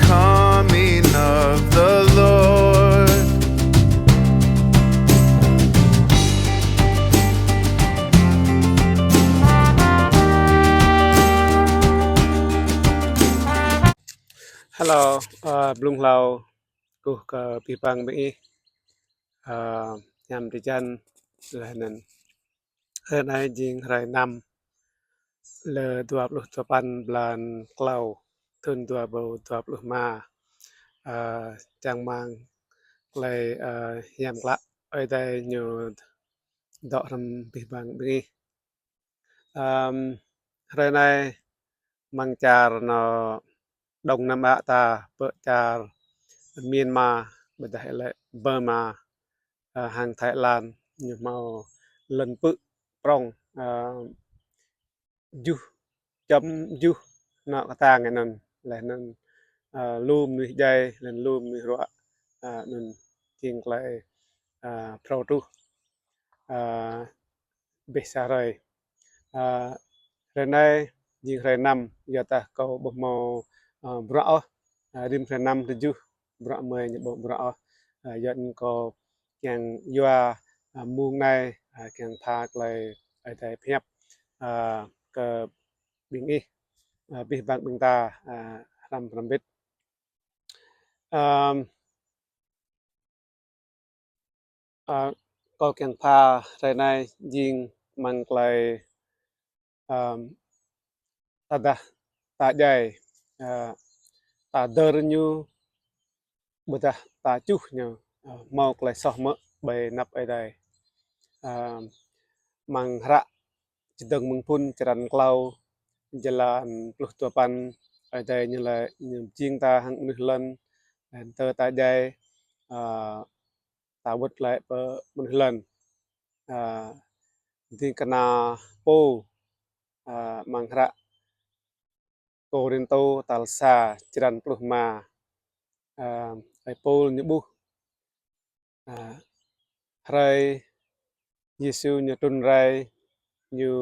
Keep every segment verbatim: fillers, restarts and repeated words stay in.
coming of the Lord. Hello, ơ, blŭng hlâo kkuh kơ bi bang bi ih, ơ, hiam ti jan leh anăn. Hruê anei jing hruê năm, lơ dua pluh dua păn blan klâo, thŭn dua êbâo dua pluh êma. Ơ, čang hmăng klei, ơ, hiam klă Aê Diê ñu dôk hrăm bi bang bi ih. Ơ, hruê anei mơ̆ng čar anôk Đông Nam Á ta, pơ čar Myanmar, ƀiădah lĕ Burma, ơ, hăng Thái Lan, ñu mâo lăn pư̆ prŏng, ơ, juh, čăm juh anôk ktang anăn, leh anăn, ơ, lu mnuih djai, leh anăn lu mnuih ruă, ơ, anăn jing klei, ơ, phrâo truh, ơ, ƀiă sa hruê. Ơ, hruê anei jing hruê năm, yua dah kâo ƀuh mâo, ơ, bruă ôh, ơ, rĭm hruê năm tơjuh bruă mơi ñu ƀuh bruă ôh. Ơ, yua anăn kâo kiăng yua, ơ, mông anei, ơ, kiăng pha klei Aê Diê pơhiăp, ơ, kơ ƀing ih, ơ, bi bang ƀing ta, ơ, hrăm hrăm bĭt. Ơ, ơ, kâo kiăng pha hruê anei jing mơ̆ng klei, ơ, tơdah ta djai, ơ, ta dơr ñu, ƀiădah ta čuh ñu, ơ, mâo klei soh mơ̆ ƀơi anăp Aê Diê. Ơ, mơ̆ng hră Čdơ̆ng Mơ̆ng Phŭn črăn klâo, jơlan pluh dua păn, Aê Diê ñu lač ñu mjing ta hăng mnuih lăn, leh anăn tơ ta djai, ơ, ta wăt lĕ pơ mnuih lăn. Ơ, dĭng kna pô, ơ, mơ̆ng hră Kôrantô tal sa črăn pluh êma, ơ, Ơi Pôl ñu ƀuh, ơ, hruê Yêsu ñu trŭn rai, ñu,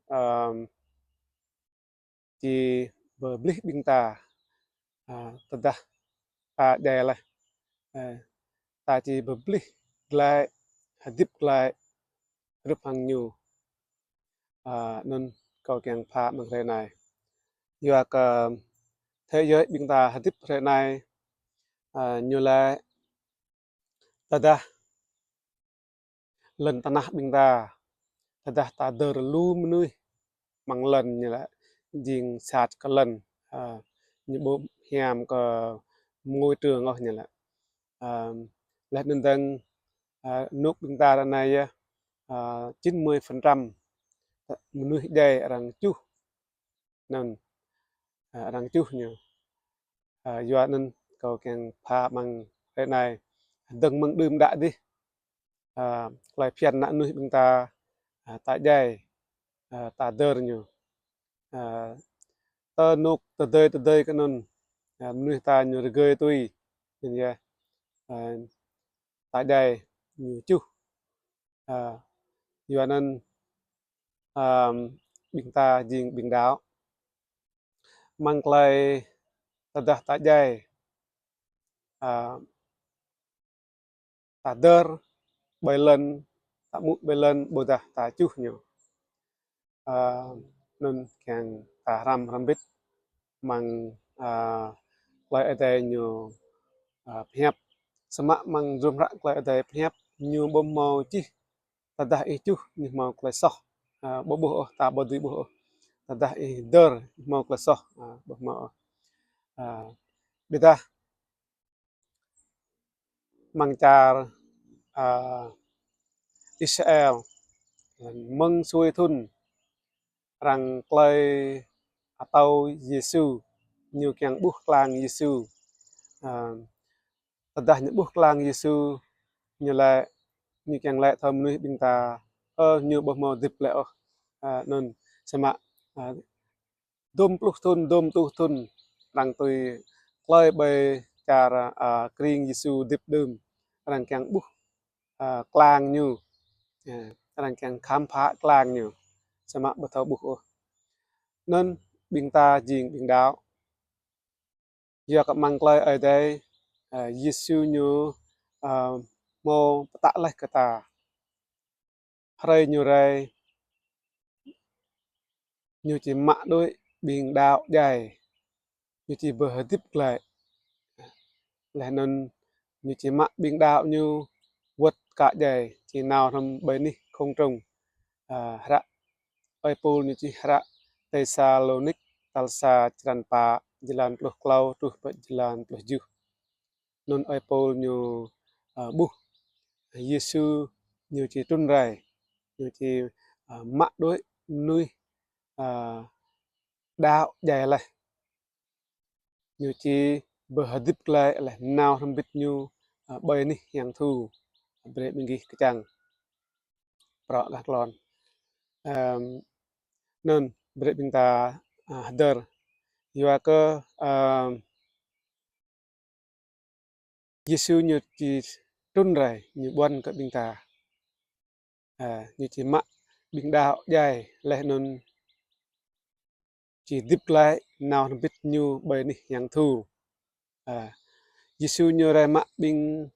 ơ, či bi blih ƀing ta, ơ, tơdah ta djai leh, ơ, ta či bi blih glaĭ, hdĭp glaĭ, rup hăng ñu. Ơ, anăn kâo kiăng pha mơ̆ng hruê anei. Yua kơ thế giới ƀing ta hdĭp hruê anei, ơ, ñu lač tơdah lăn tnah ƀing ta, tơdah ta dơr lu mnuih mơ̆ng lăn ñu lač jing sat kơ lăn, ơ, ñu ƀu hiam kơ môi trường ôh ñu lač. Ơ, leh anăn dơ̆ng, ơ, ênuk ƀing ta ară anei yơh, ơ, chín mươi phần trăm mnuih djai arăng čuh. Anăn, ơ, arăng čuh ñu. Ơ, yua anăn kâo kiăng pha mơ̆ng hruê anei, dơ̆ng mơ̆ng đưm đă dih, ơ, klei bhiăn ană mnuih ƀing ta, ơ, ta djai, ơ, ta dơr ñu. Ơ, tơ ênuk tơdơi tơdơi kơ anăn, ơ, mnuih ta ñu rơgơi tui, anăn yơh, ơ, ta djai ñu čuh. Ơ, yua anăn, ơ, ƀing ta jing ƀing đăo. Mơ̆ng klei tơdah ta djai, ơ, ta dơr ƀơi lăn, ta ƀuh ƀơi lăn ƀôdah ta čuh ñu. Ơ, anăn kiăng ta hrăm hrăm bĭt mơ̆ng, ơ, klei Aê Diê ñu, ơ, pơhiăp. Samơ̆ mơ̆ng hdruôm hră klei Aê Diê pơhiăp ñu ƀu mâo čih tơdah ih čuh ñu mâo klei soh, ơ, ƀu ƀuh ôh, ta ƀu dưi ƀuh ôh. Tơdah ih dơr ñu mâo klei soh, ơ, ƀu mâo ôh. Ơ, ƀiădah mơ̆ng čar, ơ, Israel, mơ̆ng sui thŭn arăng klei atâo Yêsu, ñu kiăng ƀuh klang Yêsu. Ơ, tơdah ñu ƀuh klang Yêsu, ñu lač, ñu kiăng lač thâo mnuih ƀing ta, ơ, ñu ƀu mâo hdĭp lĕ ôh. Ơ, anăn, samơ̆, ơ, dŭm pluh thŭn, dŭm êtuh thŭn, arăng tui klei ƀai čar, ơ, krĭng Yêsu hdĭp đưm, arăng kiăng ƀuh, ơ, klang ñu, ơ, arăng kiăng khám phá klang ñu, samơ̆ ƀu thâo ƀuh ôh. Anăn ƀing ta jing ƀing đăo. Yua kơ mơ̆ng klei Aê Diê, ơ, Yêsu ñu, ơ, mâo pơtă leh kơ ta. Hrơi ñu rai, ñu či mă đuĕ ƀing đăo djai, ñu či bi hdĭp glaĭ. Leh anăn ñu či mă ƀing đăo ñu wăt kă djai, či nao hlăm ƀơi anih không trung. Ơ, hră Ơi Pôl ñu čih hră Têsalônik tal sa črăn pă, jơlan pluh klâo truh pơ jơlan pluh kjuh. Anăn Ơi Pôl ñu, ơ, ƀuh Yêsu ñu či trŭn rai, ñu či, ơ, mă đuĕ mnuih, ơ, đăo djai leh. Ñu či bi hdĭp glaĭ leh nao hrăm mbĭt ñu, ơ, ƀơi anih hiăng thu. Brei ƀing gih kčăng. Prŏng gah klon. Ơ, anăn brei ƀing ta, ơ, hdơr. Yua kơ, ơ, Yêsu ñu či trŭn rai, ñu ƀuăn kơ ƀing ta. Ơ, ñu či mă ƀing đăo djai leh anăn či hdĭp glaĭ nao hrăm mbĭt ñu ƀơi anih hiăng thu. Ơ, Yêsu ñu rai mă ƀing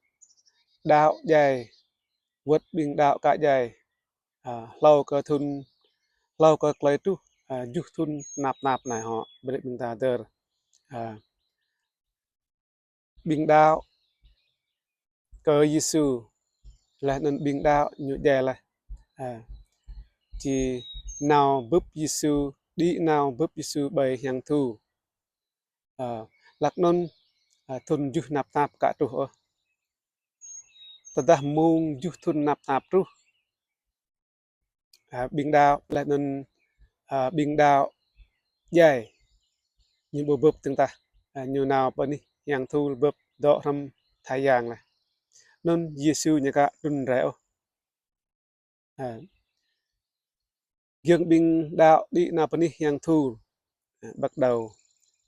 đăo djai, wăt ƀing đăo kă djai. Ơ, hlâo kơ thŭn, hlâo kơ klei truh, ơ, kjuh thŭn tnap tnap anei hŏ, brei ƀing ta hdơr. Ơ, ƀing đăo kơ Yêsu, leh anăn ƀing đăo ñu djai leh. Ơ, či nao bưp Yêsu, đĭ nao bưp Yêsu ƀơi hiăng thu. Ơ, hlăk anăn, ơ, thŭn kjuh tnap tnap ka truh ôh. Tơdah mông kjuh thŭn tnap tnap truh, ơ, ƀing đăo, leh anăn, ơ, ƀing đăo djai, ñu ƀu bưp dơ̆ng tah, ơ, ñu nao pơ anih hiăng thu bưp dŏ hrăm Khua Yang leh. Anăn Yêsu ñu ka trŭn rai ôh. Ơ, giăng ƀing đăo đĭ nao pơ anih hiăng thu, ơ, bắt đầu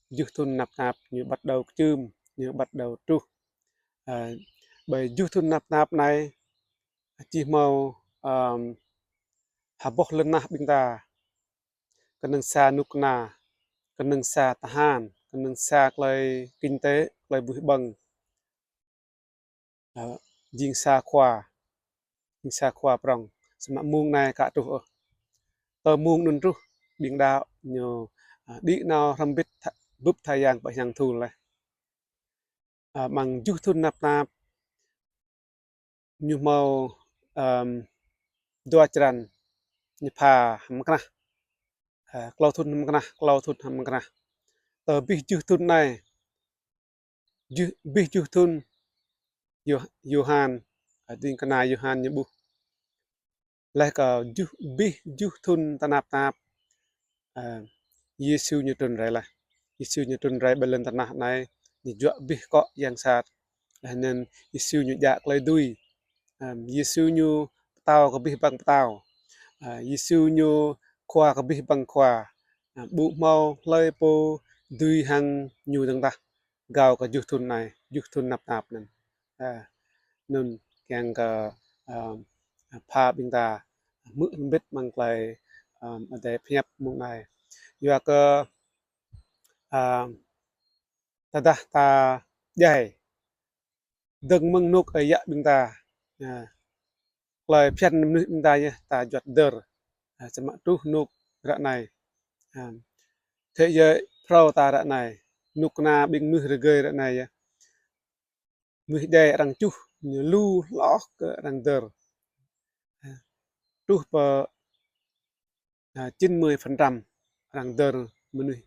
kjuh thŭn tnap tnap, ñu bắt đầu kčưm, ñu bắt đầu truh. Ơ, ƀơi kjuh thŭn tnap tnap anei, čih mâo, ơ, ha boh lăn ala ƀing ta, knŏng sa knŭk kna, knŏng sa tơhan, knŏng sa klei kinh tế, klei buih ƀơ̆ng. Ơ, jing sa khua, jing sa khua prŏng, samơ̆ mông anei ka truh ôh. Tơ mông anăn truh, ƀing đăo ñu, ơ, đĭ nao hrăm mbĭt tha-, bưp Khua Yang pơ hiăng thu leh. Ơ, mơ̆ng kjuh thŭn tnap tnap, ñu mâo, ơ, dua črăn, ñu pha hăm mknah. Ơ, klâo thŭn hăm mknah, klâo thŭn hăm mknah. Tơ abih kjuh thŭn anei, kjuh, abih kjuh thŭn Yô-, Yôhan, ơ, dĭng kna Yôhan ñu ƀuh. Leh kơ kjuh, abih kjuh thŭn tnap tnap, ơ, Yêsu ñu trŭn rai leh. Yêsu ñu trŭn rai ƀơi lăn tnah anei, ñu juă abih kŏ yang sat. Leh anăn Yêsu ñu djă klei dưi. Ơ, Yêsu ñu pơtao kơ abih bang pơtao. Ơ, Yêsu ñu khua kơ abih bang khua. Ơ, ƀu mâo hlei pô dưi hăng ñu dơ̆ng tah. Gao kơ kjuh thŭn anei, kjuh thŭn tnap tnap anăn. Ơ, anăn kiăng kơ, ơ, pha ƀing ta hmư̆ mbĭt mơ̆ng klei, ơ, adei pơhiăp mông anei. Yua kơ, ơ, tơdah ta djai, dơ̆ng mơ̆ng anôk ơi yă ƀing ta, ơ, klei bhiăn mnuih ƀing ta yơh ta juăt dơr, ơ, samơ̆ truh anôk ară anei. Ơ, thế giới phrâo ta ară anei, knŭk kna ƀing mnuih rơgơi ară anei yơh. Mnuih djai arăng čuh ñu lu hloh kơ arăng dơr. Ơ, truh pơ, ơ, chín mươi phần trăm arăng dơr mnuih,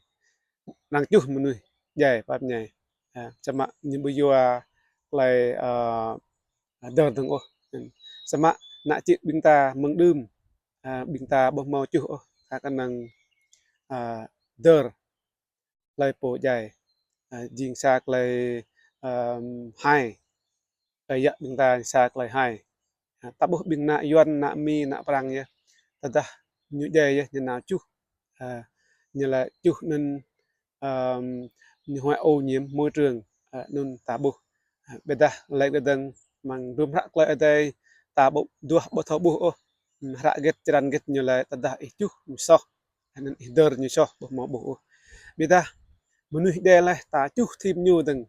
arăng čuh mnuih djai pap ñai. Ơ, samơ̆ ñu ƀu yua klei, ơ, dơr dơ̆ng ôh. Samơ̆ ană čư̆ ƀing ta mơ̆ng đưm, ơ, ƀing ta ƀu mâo čuh ôh, ta knŏng, ơ, dơr hlei pô djai. Ơ, jing sa klei, ơ, hai. Ơi yă ƀing ta sa klei hai. Ơ, ta ƀuh ƀing ană Yuăn, ană Mi, ană Prăng yơh. Tơdah ñu djai yơh ñu nao čuh. Ơ, ñu lĕ čuh anăn, ơ, ñu huai ô nhiễm môi trường. Ơ, anăn ta ƀuh. Ơ, ƀiădah lĕ kơ dơ̆ng mơ̆ng hdruôm hră klei adei ta ƀuh, duah ƀu thâo ƀuh ôh. Hră gĭt, črăn gĭt ñu lĕ tơdah ih čuh ñu soh. Anăn ih dơr ñu soh, ƀu mâo ƀuh ôh. Ƀiădah mnuih djiê leh ta čuh thim ñu dơ̆ng.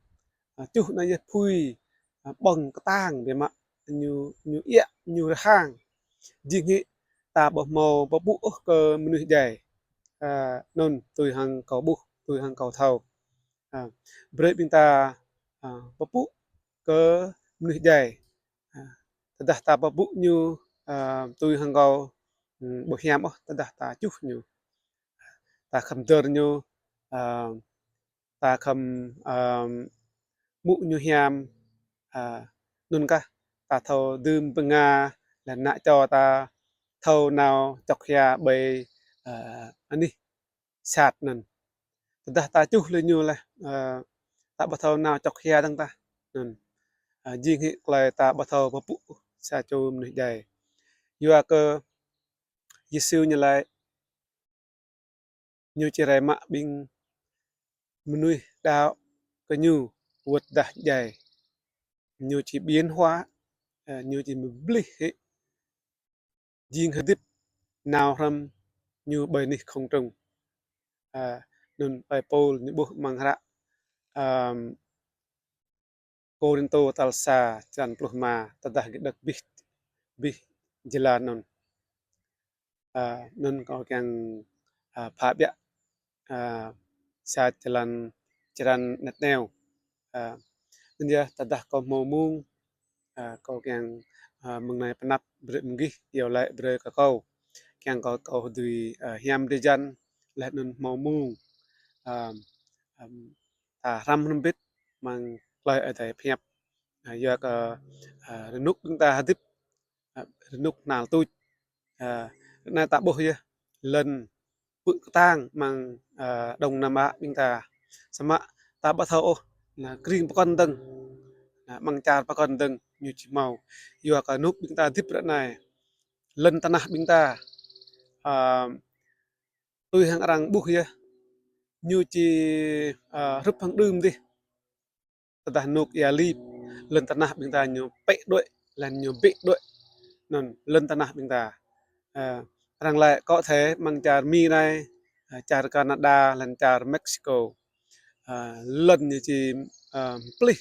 A, čuh anăn yơh phŭi, a, ƀơ̆ng ktang biă mă ñu, ñu iă, ñu rơhang. Jing hĕ ta ƀu hmâo pơpŭ ôh kơ mnuih djiê. A, anăn tui hŏng kâo ƀuh, tui hŏng kâo thâo. A, brei ƀing ta, a, pơpŭ kơ mnuih djiê. A, tơdah ta pơpŭ ñu, a, tui hŏng kâo, hmm, ƀu hiam ôh tơdah ta čuh ñu. Ta khăm dơr ñu, a, ta khăm, a, mŭ ñu hiam, a, anăn kah ta thâo dưm bnga leh anăn čô ta thâo nao čŏk hia ƀai, a, anih sat anăn. Tơdah ta čuh leh ñu leh, a, ta ƀu thâo nao čŏk hia dơ̆ng tah. Anăn, a, jing hĕ klei ta ƀu thâo pơpŭ sa čô mnuih djiê. Yua kơ Yêsu ñu lač, ñu či rai mă ƀing mnuih đăo kơ ñu wăt dah djiê. Ñu či biến hóa, a, ñu či mlih hĕ jing hdĭp nao hrăm ñu ƀơi anih không trung. A, anăn ơi Pôl ñu ƀuh mơ̆ng hră, a, Kôrantô tal sa črăn pluh êma tơdah gĭt đăk bih, bih jơlan anăn. A, anăn kâo kiăng, a, pha ƀiă, a, sa jơlan črăn anet neo. A, anăn yơh tơdah kâo hmâo mông, a, kâo kiăng, a, mơ̆ng anei pnăp brei mgih iâu lač brei kơ kâo. Kiăng kâo, kâo dưi, a, hiam drei jăn leh anăn hmâo mông. A, a, ta hrăm hrăm bĭt mơ̆ng klei Aê Diê pơhiăp. A, yua kơ, a, rơnŭk ƀing ta hdĭp, a, rơnŭk knhal tuč. A, anei ta ƀuh yơh, lăn pư̆ ktang mơ̆ng, a, Đông Nam Á ƀing ta. Samơ̆ ta ƀu thâo ôh, na krĭng pơkŏn dơ̆ng, na mơ̆ng čar pơkŏn dơ̆ng ñu či hmâo. Yua kơ rơnŭk ƀing ta hdĭp ară anei, lăn tnah ƀing ta, a, tui hŏng arăng ƀuh yơh, ñu či, a, hrup hŏng đưm dih. Tơdah nuk êa lip, lăn tnah ƀing ta ñu pĕ đuĕ, leh anăn ñu bĕ đuĕ. Anăn lăn tnah ƀing ta. A, arăng lač có thể mơ̆ng čar Mi anei, a, čar Canada, leh anăn čar Mexico. A, lăn ñu či, a, mplih.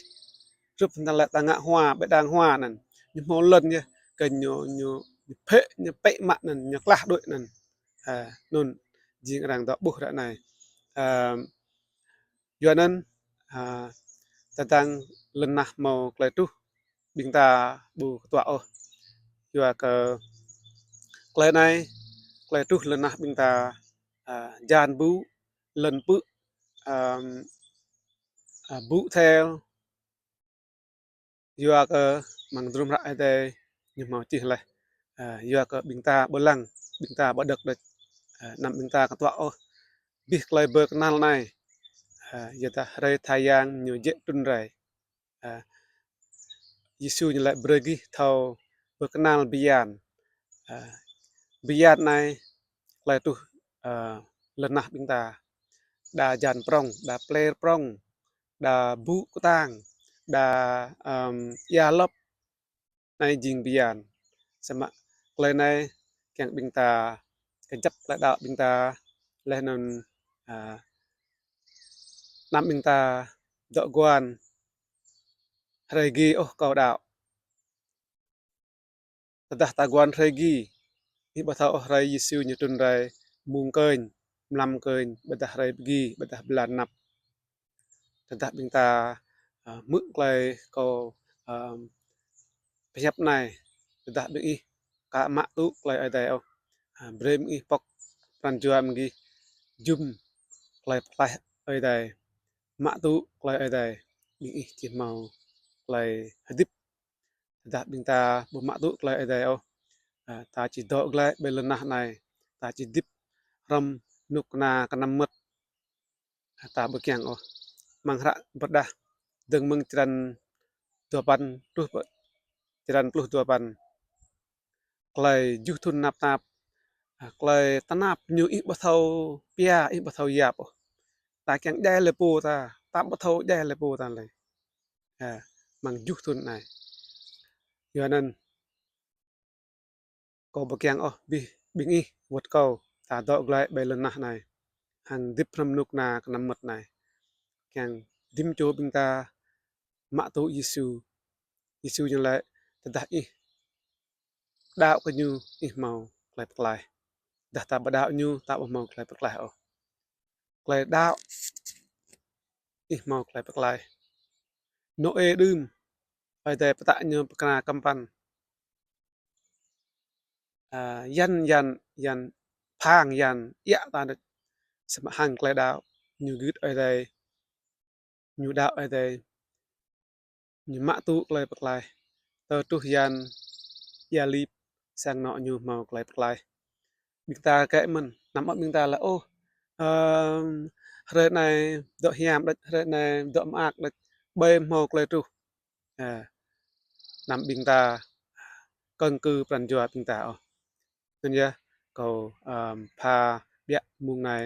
Hrup hŏng ta lač ta ngă hua, ƀĕ đang hua anăn. Ñu hmâo lăn yơh, kơ ñu, ñu, ñu pĕ, ñu pĕ mă anăn, ñu klah đuĕ anăn. A, anăn jing arăng dŏ ƀuh ară anei. A, yua anăn, a, tơdang lăn tnah mâo klei truh, ƀing ta ƀu ktuă ôh. Yua kơ klei anei, klei truh lăn tnah ƀing ta, a, jan ƀu, lăn pư̆, a, a, ƀu thel, yua kơ mơ̆ng hdruôm hră Aê Diê ñu hmâo čih leh, a, yua kơ ƀing ta ƀu lăng, ƀing ta ƀu đŏk đĕč, a, anăm ƀing ta ktuă ôh, bi klei bi knal anei, a, yua dah hruê tha yang ñu jĕ trŭn rai. A, Yêsu ñu lač brei gih thâo bi knal bơyan. A, bơyan anei klei truh, a, lăn tnah ƀing ta. Đa jan prŏng, đa pler prŏng, đa ƀu ktang, đa, ơm, êa lop. Anei jing bơyan. Samơ̆ klei anei kiăng ƀing ta kjăp klei đăo ƀing ta leh anăn, a, anăm ƀing ta dŏ guan hruê gi ôh kâo đăo. Tơdah ta guan hruê gi, ih ƀu thâo ôh hruê Yêsu ñu trŭn rai mông kơnh, mlam kơnh, ƀiădah hruê gi, ƀiădah blan anăp. Tơdah ƀing ta, a, hmư̆ klei kâo, a, pơhiăp anei, tơdah ƀing ih ka mă tŭ klei Aê Diê ôh, a, brei ƀing ih pŏk pran jua ƀing ih jŭm klei pơklaih Aê Diê, mă tŭ klei Aê Diê, ƀing ih či hmâo klei hdĭp. Tơdah ƀing ta ƀu mă tŭ klei Aê Diê ôh, a, ta či dŏ glaĭ ƀơi lăn tnah anei, ta či hdĭp hrăm knŭk kna knăm mơmŏt, a, ta ƀu kiăng ôh. Mơ̆ng hră Pơrơđah dơ̆ng mơ̆ng črăn dua păn truh pơ črăn pluh dua păn. Klei juh thŭn tnap tap, a, klei tnap ñu ih ƀu thâo pia, ih ƀu thâo yap ôh. Ta kiăng djai lĕ pô ta, ta ƀu thâo djai lĕ pô ta lei. A, mơ̆ng juh thŭn anei. Yua anăn, kâo ƀu kiăng ôh bi ƀing ih wăt kâo, ta dŏ glaĭ ƀơi lăn tnah anei, hăng hdĭp hrăm knŭk kna knăm mơmŏt anei. čiăng dưm čô ƀing ta mă tŭ Yêsu. Yêsu ñu lač, tơdah ih đăo kơ ñu, ih mâo klei pơklaih. Tơdah ta ƀu đăo ñu, ta ƀu mâo klei pơklaih ôh. Klei đăo, ih mâo klei pơklaih. Nôê đưm, Aê Diê pơtă ñu pơkra kăm păn. A, yan yan yan phang yan iă ta đuč, samơ̆ hăng klei đăo ñu gưt Aê Diê, ñu đăo Aê Diê, ñu mă tŭ klei pơklaih. Tơ truh yan ia lip sang anôk ñu mâo klei pơklaih. Ƀing ta kĕ mơ̆n, năm ƀing ta lač, ôh, ơ, hruê anei dŏ hiam đuč, hruê anei dŏ mơak đuč, ƀai mâo klei truh. A, năm ƀing ta kơ̆ng kơ pran jua ƀing ta ôh. Anăn yơh, kâo, ơ, pha ƀiă mông anei,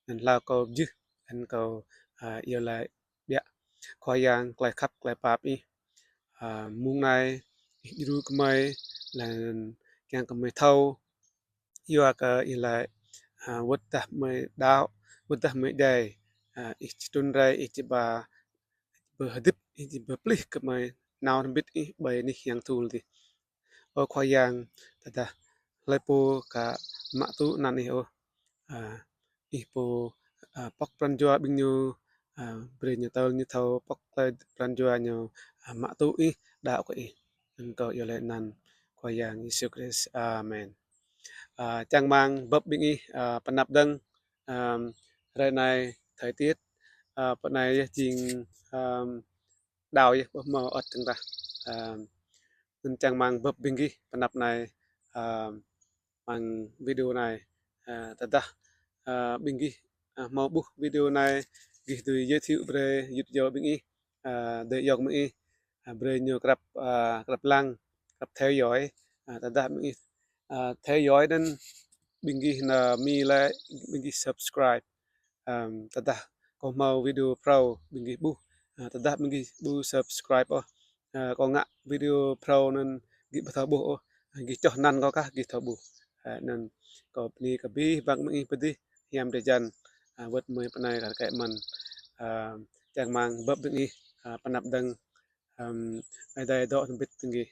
anăn hlâo kâo jih, anăn kâo, ơ, iêu lač ƀiă. Khua Yang, klei khăp, klei pap ih, ơ, mông anei ih djru kơ mơi, leh anăn čiăng kơ mơi thâo, yua kơ ih lač, ơ, wăt tơdah mơi đăo, wăt tơdah mơi djai, ơ, ih či trŭn rai, ih či ba, ba hdĭp, ih či ba plih kơ mơi nao mbĭt ih ƀơi anih yang thul dih. Ơ Khua Yang, tơdah hlei pô ka mă tŭ anăn ih ôh, a, ih pô, a, pŏk pran jua ƀing ñu, a, brei ñu tơl ñu thâo pŏk klei pran jua ñu, a, mă tŭ ih, đăo kơ ih. Anăn kâo iêu lač anăn Khua Yang Yêsu Krist. Amen. A, čang hmăng bưp ƀing ih, a, pơnăp dơ̆ng, a, hruê anei thời tiết, a, pơ anei yơh jing, a, đao yơh ƀuh mâo ăt dơ̆ng tah. A, anăn čang hmăng bưp ƀing gih pơnăp anei, a, hmăng video anei. A, tơdah, a, ƀing gih, a, mâo ƀuh video anei, gih dưi giới thiệu brei yŭt yô ƀing ih, a, dê yŏng ƀing ih, a, brei ñu krăp, a, krăp lăng, krăp theo dõi, a, tơdah ƀing ih, a, theo dõi anăn ƀing gih nao mĭn lĕ, ƀing gih subscribe. Ăm, tơdah kâo mâo video mrâo ƀing gih ƀuh, a, tơdah ƀing gih ƀu subscribe ôh, a, kâo ngă video mrâo anăn gih ƀu thâo ƀuh ôh, a, gih čoh anăn kâo kah gih thâo ƀuh. A, anăn kâo bơni kơ abih bang ƀing ih pơ dih, hiam drei jan, a, wăt mơi pơ anei kar kaĭ mơ̆n, a, čang hmăng bưp ƀing ih, a, pơnăp dơ̆ng, ăm, Aê Diê dôk mbĭt ƀing gih.